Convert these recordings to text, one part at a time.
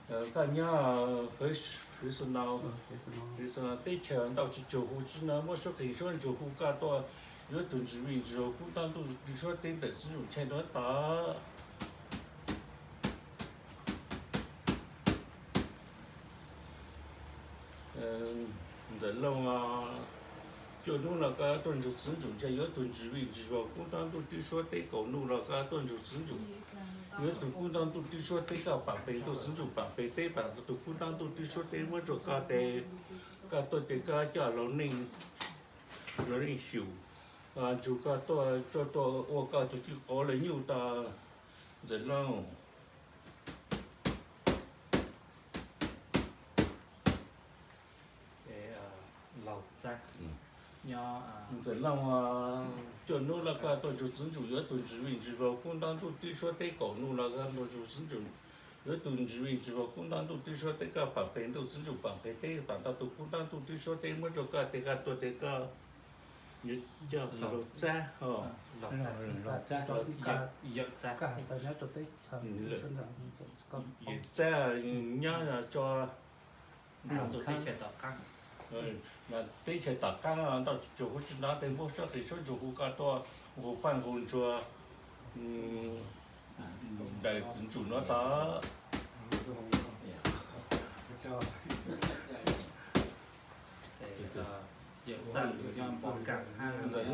Koj nyob Fresno, Fresno teb chaws ntau tsis cuag hu tsis na muab suab qis suab ntsuag hu koj tuaj yuav tug ntsis vij ntsis vog kub ntab ntuj tib suab teb ntawm txiv ntsuj ntshe rau tod. Ntxawm Looj, cuaj hnub no koj tuaj ntsug txiv ntsuj ntshe yuav tug ntsis vij ntsis vog kub ntab ntuj tib suab teb. Kaum hnub no koj tuaj ntsug txiv ntsuj yuav tug kub ntab ntuj tib suab teb. Koj paam peg ntuj txiv ntsuj paam peg teb paam tau tug kub ntab ntuj tib suab teb muab rua koj tes. Koj tuaj tes koj coj laug neej, laug neej xyum ntsug koj tuaj, tuaj ua koj tug tij qov lawv nyuj tag. Ntxawm Looj. Ntxawm Looj, cuaj hnub no koj tuaj ntsug txiv ntsuj yuav tug ntsis vij ntsis vog kub ntab ntuj tib suab teb. Kaum hnub no koj tuaj ntsug txiv ntsuj yuav tug ntsis vij ntsis vog kub ntab ntuj tib suab teb. Koj paam peg ntuj txiv ntsuj paam peg teb paam tau tug kub ntab ntuj tib suab teb muab rua koj tes. Koj tuaj tes koj yuav coj laug txab, yawm txab nyob tso teb chaws tom qaab ntau tsis cuag hu tsis na tes muab suab qis suab ntsuag hu koj tuaj nqug paaj nqug ntsuag daws txiv ntsuj nuav tod. Ntxawm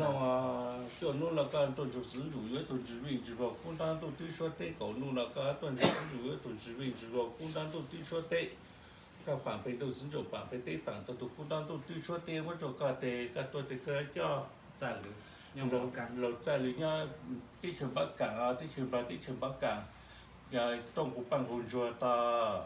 Looj, cuaj hnub no koj tuaj ntsug txiv ntsuj yuav tug ntsis vij ntsis vog kub ntab ntuj tib suab teb. Kaum hnub no koj tuaj ntsug txiv ntsuj yuav tug ntsis vij ntsis vog kub ntab ntuj tib suab teb. Koj paam peg ntuj txiv ntsuj paam peg teb paam tau tug kub ntab ntuj tib suab teb muab rua koj tes. Koj tuaj tes koj coj laug txaj lwm nyob teb chaws Npav Kaam, teb chaws Npav, teb chaws Npav Kaam tuaj nqug paaj nqug ntsuag tod.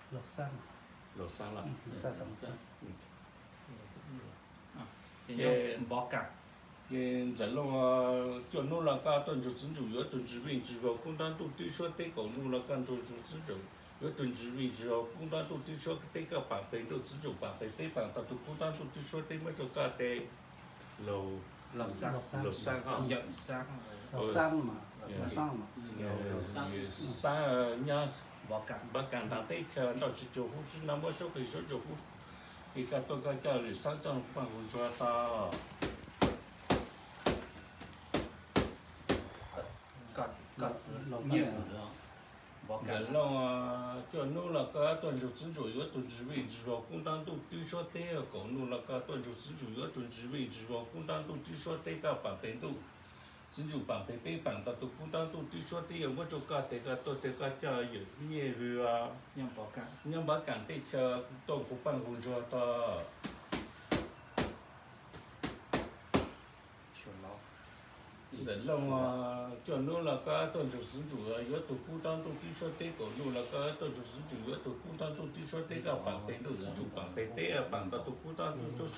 Laug Xab, Ces Ntxawm Looj, cuaj hnub no koj tuaj ntsug txiv ntsuj yuav tug ntsis vij ntsis vog kub ntab ntuj tib suab teb. Kaum hnub no koj tuaj ntsug txiv ntsuj yuav tug ntsis vij ntsis vog kub ntab ntuj tib suab teb. Koj paam peg ntuj txiv ntsuj paam peg teb paam tau tug kub ntab ntuj tib suab teb muab rua koj tes. Laug Xab, Xab nyob Npav Kaam ntaag teb chaws ntau tsis cuag hu tsis na muab suab qis suab ntsuag hu tes koj tuaj koj coj laug Xab coj paaj nqug ntsuag tod. Ntxawm Looj, cuaj hnub no koj tuaj ntsug txiv ntsuj yuav tug ntsis vij ntsis vog kub ntab ntuj tib suab teb. Kaum hnub no koj tuaj ntsug txiv ntsuj yuav tug ntsis vij ntsis vog kub ntab ntuj tib suab teb. Koj paam peg ntuj txiv ntsuj paam peg teb paam tau tug kub ntab ntuj tib suab teb yuav muab rua koj tes. Koj tuaj tes koj coj yawm nyiaj vwg nyob Npav Kaam teb chaws tuaj nqug paaj nqug ntsuag tod. Ntxawm Looj, cuaj hnub no koj tuaj ntsug txiv ntsuj yuav tug kub ntab ntuj tib suab teb. Kaum hnub no koj tuaj ntsug txiv ntsuj yuav tug kub ntab ntuj tib suab teb. Koj paam peg ntuj txiv ntsuj paam peg teb paam tau tug kub ntab ntuj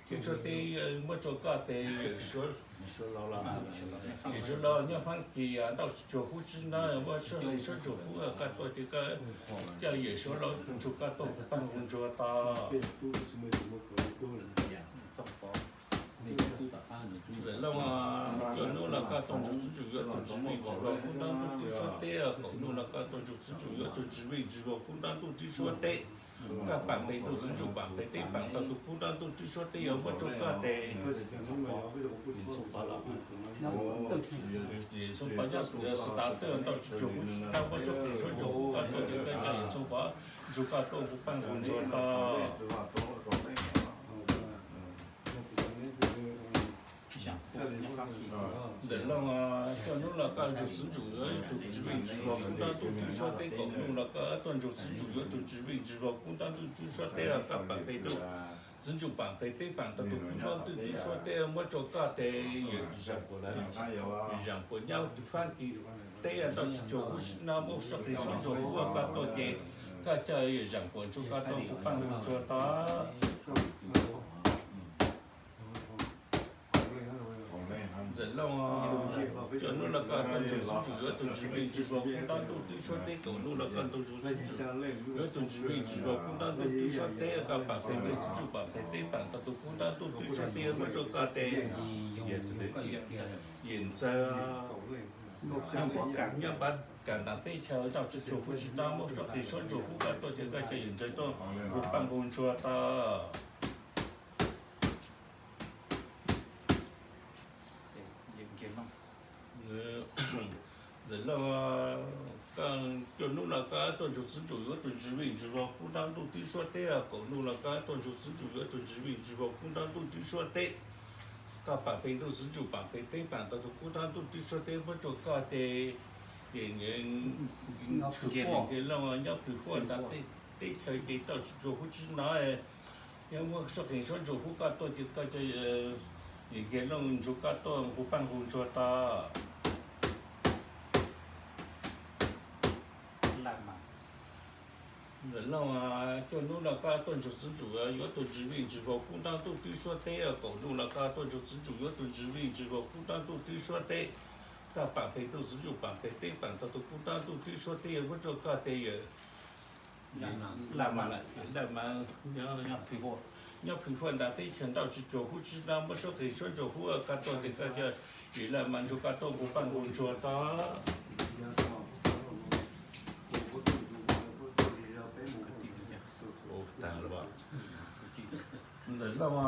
tib suab teb muab rua koj tes. Yawm Suav laug, yawm Suav laug nyob Faab Kis ntau tsis cuag hu tsis na muab suab qis suab ntsuag hu. Koj tuaj tes koj coj yawm Suav laug ntsug koj tuaj nqug paaj nqug ntsuag tod. Ntxawm Looj, cuaj hnub no koj tuaj ntsug txiv ntsuj yuav tug ntsis vij ntsis vog kub ntab ntuj tib suab teb. Kaum hnub no koj tuaj ntsug txiv ntsuj yuav tug ntsis vij ntsis vog kub ntab ntuj tib suab teb. Koj paam peg ntuj txiv ntsuj paam peg teb paam tau tug kub ntab ntuj tib suab teb yuav muab rua koj tes. Yawm Ntxoov Pov nyob Xeev Taav teb ntau tsis cuag hu tsis na muab suab qis suab ntsuag hu. Koj tuaj tes koj coj Yawm Ntxoov Pov ntsug koj tuaj nqug paaj nqug ntsuag tod. Ntxawm Looj, cuaj hnub no koj ntsug txiv ntsuj yuav tug ntsis vij ntsis vog kub ntab ntuj tib suab teb. Kaum hnub no koj tuaj ntsug txiv ntsuj yuav tug ntsis vij ntsis vog kub ntab ntuj tib suab teb. Koj paam peg ntuj txiv ntsuj paam peg teb paam tau tug kub ntab ntuj tib suab teb muab rua koj tes. Yawm Zaam Puam nyob Faab Kis teb ntau tsis cuag hu tsis na muab suab qis suab ntsuag hu. Koj tuaj tes koj coj Yawm Zaam Puam ntsug koj tuaj nqug paaj nqug ntsuag tod. Ntxawm Looj, cuaj hnub no koj tuaj ntsug txiv ntsuj yuav tug ntsis vij ntsis vog kub ntab ntuj tib suab teb. Kaum hnub no koj tuaj ntsug txiv ntsuj yuav tug ntsis vij ntsis vog kub ntab ntuj tib suab teb. Koj paam peg ntuj txiv ntsuj paam peg teb paam tau tug kub ntab ntuj tib teb muab rua koj tes. Yim Ntxawg nyob Npab Kam ntaag teb chaws, nrauj tsi tsuag huv tsi nab, muab suab qeeg suab ntsuag huv koj tuaj ces koj coj Yim Ntxawg tuaj nqug paaj nqug ntsuag tau. Ntxawm Lauj, koj cuaj nub no koj tuaj ntsug txiv ntsuj yuav tug ntsis vij ntsis vog kub nrab ntuj teb suab teb, kaum nub no koj tuaj ntsug txiv ntsuj yuav tug ntsis vij ntsis vog kub nrab ntuj teb suab teb. Koj paam peg ntuj txiv ntsuj paam peg teb paam tau tug kub nrab ntuj teb suab teb muab rua koj tes. Yim Ntxawg Lauj nyob Pwg Huaj ntaag teb chaws ces nrauj tsi tsuag huv tsi nab, nyob muab suab qeeg suab ntsuag huv koj tuaj ces koj coj Yim Ntxawg Lauj ntsug koj tuaj nqug paaj nqug ntsuag tau. Ntxawm Lauj, cuaj nub no koj tuaj ntsug txiv ntsuj yuav tug ntsis vij ntsis vog kub nrab ntuj teb suab teb, kaum nub no koj tuaj ntsug txiv ntsuj yuav tug ntsis vij ntsis vog kub nrab ntuj teb suab teb. Koj paam peg ntuj txiv ntsuj paam peg teb paam tau tug kub nrab ntuj teb suab teb muab rua koj tes. Yim Laj Mas, Laj Mas nyob Pwg Huaj ntaag teb chaws nrauj tsi tsuag huv tsi nab muab suab qeeg suab ntsuag huv koj tuaj ces koj coj Yim Laj Mas ntsug koj tuaj nqug paaj nqug ntsuag tau. Ntxawm Lauj,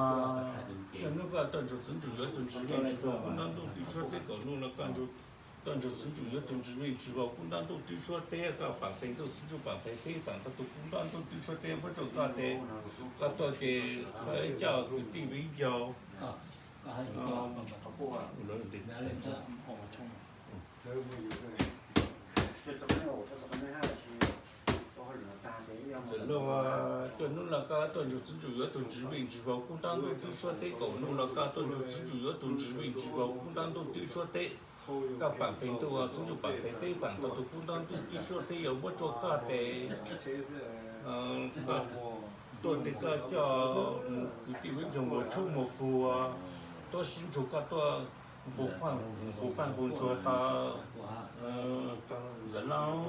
cuaj nub koj tuaj ntsug txiv ntsuj yuav tug ntsis vij ntsis vog kub nrab ntuj teb suab teb, kaum nub no koj tuaj ntsug txiv ntsuj yuav tug ntsis vij ntsis vog kub nrab ntuj teb suab teb, koj paam peg ntuj txiv ntsuj paam peg teb paam tau tug kub nrab ntuj teb suab teb muab rua koj tes. Koj tuaj ces koj coj kwv tij viv ncaus Ntxawm Lauj, cuaj nub no koj tuaj ntsug txiv ntsuj yuav tug ntsis vij ntsis vog kub nrab ntuj teb suab teb, kaum nub no koj tuaj ntsug txiv ntsuj yuav tug ntsis vij ntsis vog kub nrab ntuj teb suab teb. Koj paam peg ntuj txiv ntsuj paam peg teb paam tau tug kub nrab ntuj teb suab teb yuav muab rua koj tes. Koj tuaj tes koj coj kwv tij viv ncaus muas tshoob muas puag tuaj sib ntsug koj tuaj nqug paaj nqug ntsuag tau. Ntxawm Lauj.